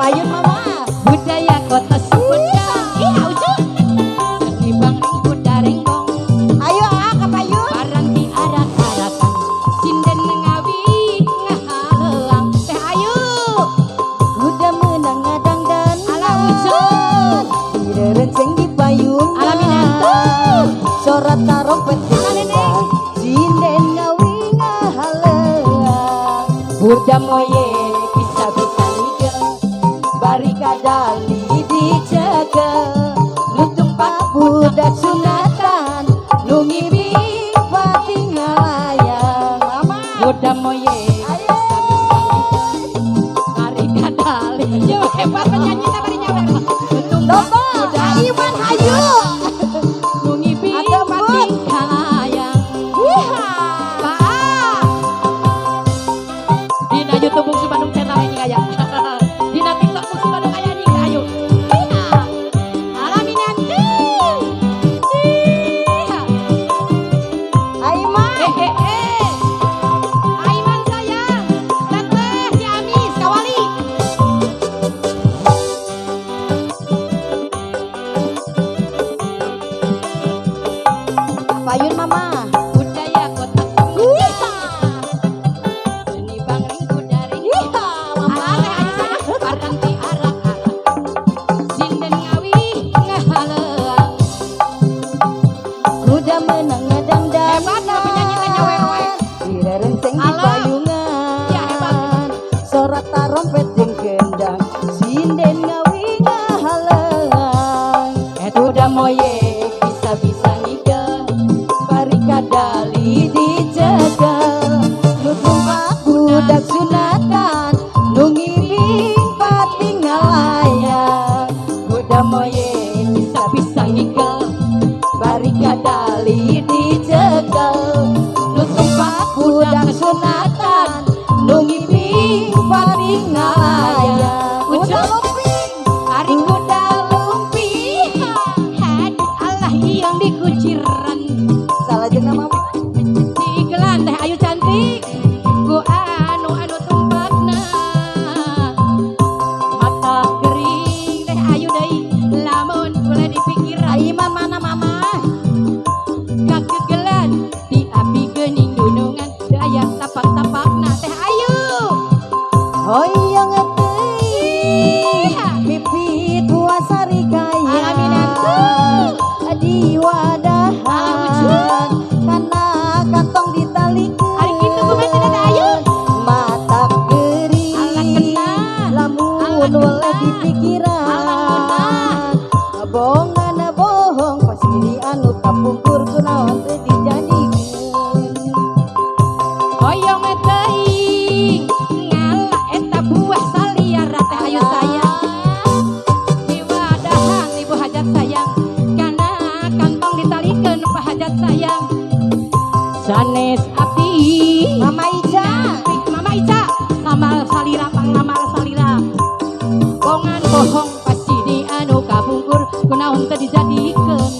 Kapayun mama. Budaya kota Sumedang. Iya ucu. Seni bangring kuda renggong. Ayo ah kapayun. Paranti arak-arakan. Sinden ngawi ngahaleang. Teh ayu. Kuda menang ngadangdan. Ala ucu. Direnceng di payung. Ala minantu. Sorat tarompet Ala neneng. Sinden ngawi ngahaleang. Kuda moye bisa-bisa nigel. Bari kadali dijaga. Nu tumpak budak sunatan. Nu ngibing pati ngalayang. Mama. Kuda moye bisa-bisa nigel. Bari kadali. Yo hebat penyanyi bari nyawer. Nu tumpak Loba, budak Iman hayu. Nu ngibing Atau pati ngalayang. Wiha. Pak. Dina YouTube Bungsu Bandung channel ini kaya. Dina TikTok Bungsu Bandung kaya nih ayo. Iya. Alami nanti. Iya. Aiman. Eh eh eh. Aiman sayang. Teteh Ciamis Kawali. Payun mama. Budaya kota Sumedang. Wiha. Seni bangring kuda renggong. Wiha, mama. Alah teh ayu sayang. Paranti arak-arak. Sinden ngawi ngahaleang. Kuda menang ngadangdan. Hebat lah penyanyi teh nyawer wae. Direnceng di Alam. payungan. Ya, hebat. Sorak tarompet jeung kendang. Sinden ngawi ngahaleang. Kuda moye bisa-bisa ngigel. Bari kadali dijaga. Nu tumpak budak sunatan. Nu ngibing pati ngalayang. Kuda moye bisa-bisa ngigel. Bari kadali dijaga. Nu tumpak Budak sunatan. Nu ngibing pati ngalayang. Ucup. Kuda lumping. Ari kuda lumping. Aduh Allah yang dikuciran. Salah jeung nama mama. Digelan teh ayu cantik. Ku anu anu tumpakna. Mata kering teh ayu deui lamun boleh dipikiran. Aiman mana mama? Kakegelan di api geuning dunungan teu aya tapak-tapakna teh ayu. Hoyong teuing pipit buah sarikaya. Alaminantu. Di wadahan kana kantong ditalikeun. Ari kitu kumaha cenah teh ayu? Mata gering Ala kena. lamun Ala kena. weleh di pikiran. Ala kena. Bongan bohong pasti di anu kapungkur kunaon teu dijadikeun. Hoyong teuing ngala eta buah saliara teh ayu sayang. Di wadahan ibu hajat sayang kana kantong ditalikeun pak hajat sayang. Sanes abdi Mama Ica. Mama Ica samal salira panglamal salira. Bongan bohong pasti di anu kapungkur kunaon teu dijadikeun.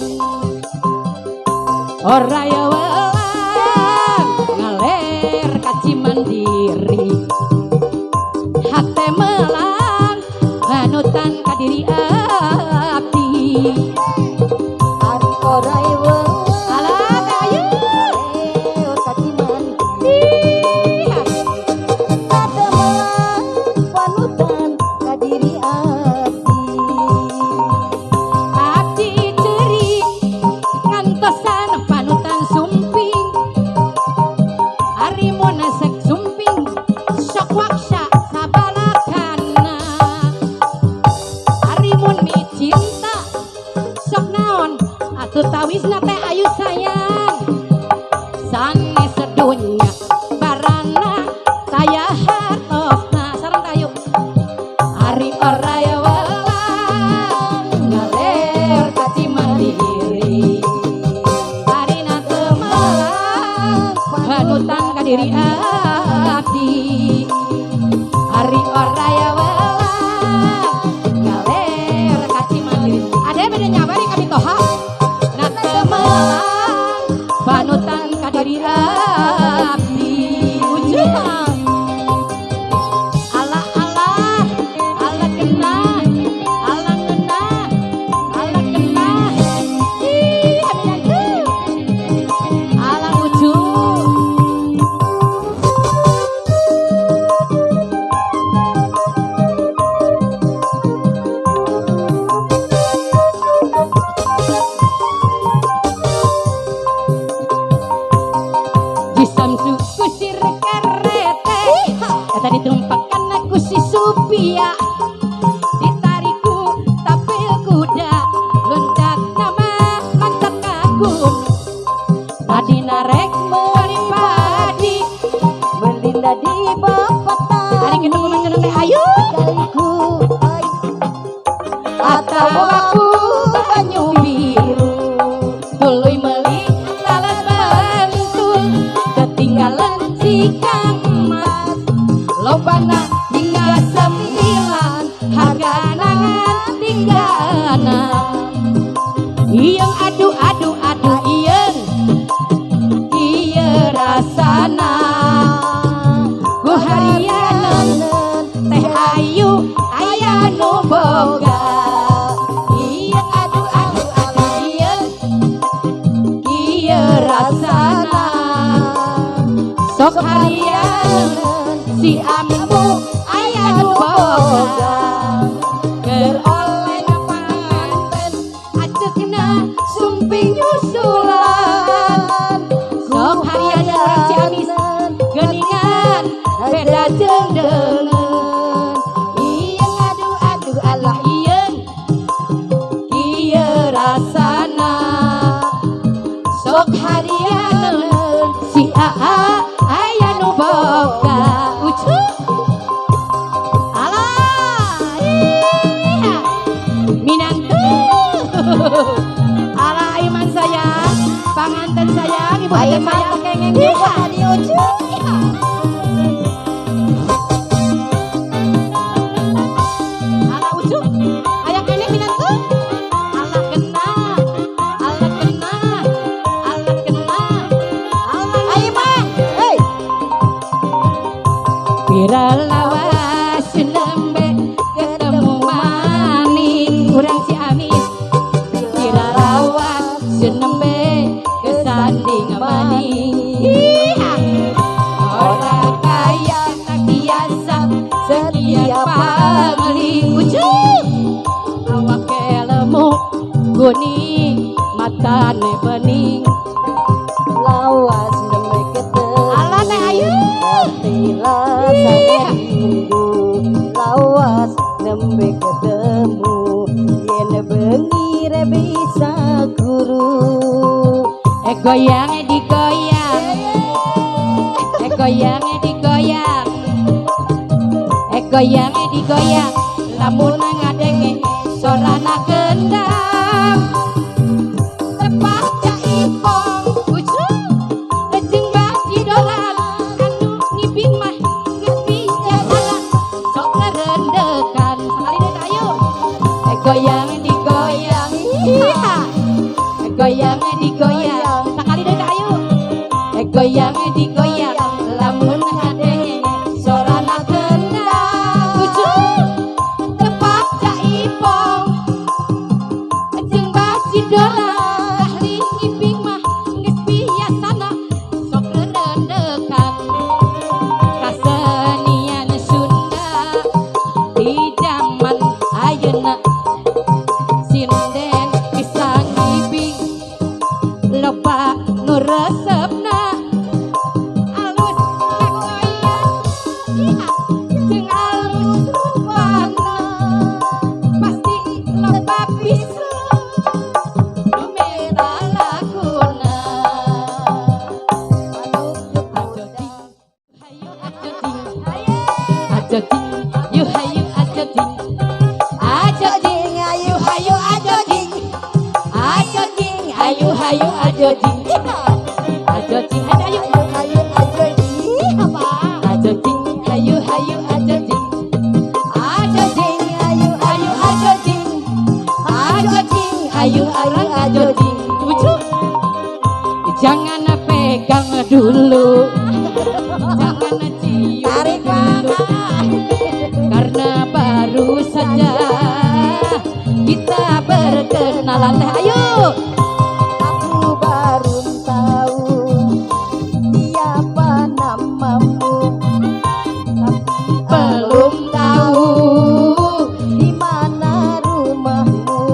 Ora ya welang ngaler ka Cimandiri. Hate melang panutan ka diri abdi. Ari orai welang. Alah teh ayu. Ka Cimandiri. Hate melang panutan ka diri abdi. Abdi ceurik ngantosan panutan sumping. Ari mun sek sumping sok waksa sabalakana. Ari mun micinta sok naon atuh tawisna teh ayu sayang. Sanes sedunya barana taya hartosna sareng teh ayu. Ari ora ya welang ngaler ka Cimandiri. Ari na teu melang panutan ka diri abdi. Ari ora ya welang ngaler ka Cimandiri. Ade beda nyaweri kami toha. Na teu melang panutan ka diri abdi. Ucup. Ala ala ala kena. dadi bapak tani. Ari kitu kumaha cenah teh ayu Kaliku ai atawa ku banyu biru tuluy meuli talas bantul ketinggalan si Kang Mas lobana hingga 9 hargana ngan 36 ieung aduh aduh aduh ieung ieu rasana ku harianeun teh ayu aya nu boga ieung aduh aduh aduh ieung ieu rasana sok harianeun si ambu aya nu boga keur oleng panganten aceukna sumping nyusulan sok harianeun urang Ciamis geuningan beda jeung deungeun ieung aduh aduh alah ieung ieu rasana sok harianeun si aa aya nu boga ucu alah iya minantu alah iman sayang panganten sayang ibu Ayo hajat mah sayang kengeng juga tadi ucu. Alah ucu aya keneh minantu alah kena alah kena alah kena alah Ayo mah, hei. Pira lawas nembe ketemu maning urang Ciamis pira lawas nembe kesanding maning. Iya. Ora kaya tak biasa setiap pangling ucu awake lemu kuning matane bening Lawas nembe ketemu. Alah teh ayu Hati rasa rindu. Lawas nembe ketemu. Yen bengi re bisa guru. Goyang digoyang goyang digoyang goyang digoyang lamun ngadenge sorana kendang tepak caipong ucu jeung bajidolan anu ngibing mah geus biasana sok ngarendekan sekali deui ayo goyang digoyang iya goyang digoyang sekali deui ayo goyang digoyang lamun ngadenge sorana kendang ucu tepak caipong jeung bajidolan ahli ngibing mah geus biasana sok rendekan kasenian Sunda di zaman ayeuna sinden bisa ngibing loba nu resepna alus kagoyang iya jeung alus rupana pasti loba bisa nu meta lakuna ajo jing hayu ajo jing ajo jing yu hayu ajo jing ajo jing ayu hayu ajo jing ajo jing ayu hayu ajo jing ajo jing ayo Ayo ayo jing. Apa ajo jing ayu hayu ajo jing ajo jing Ayo ayu ajo jing ajo jing ayu ayu ajo jing lucu jangan pegang dulu jangan cium Tarik dulu karena baru saja kita berkenalan teh ayo Aku baru tahu siapa namamu, tapi belum tahu di mana rumahmu.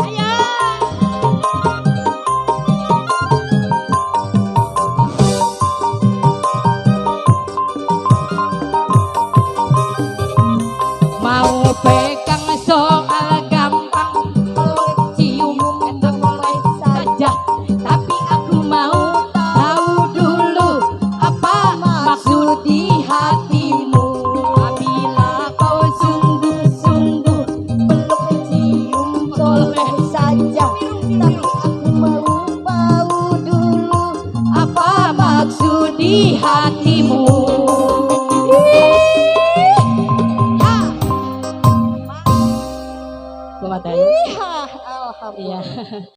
Ayo mau pegang soal gampang hatimu. Ha. Kumaha? Ih, alhamdulillah. Iya.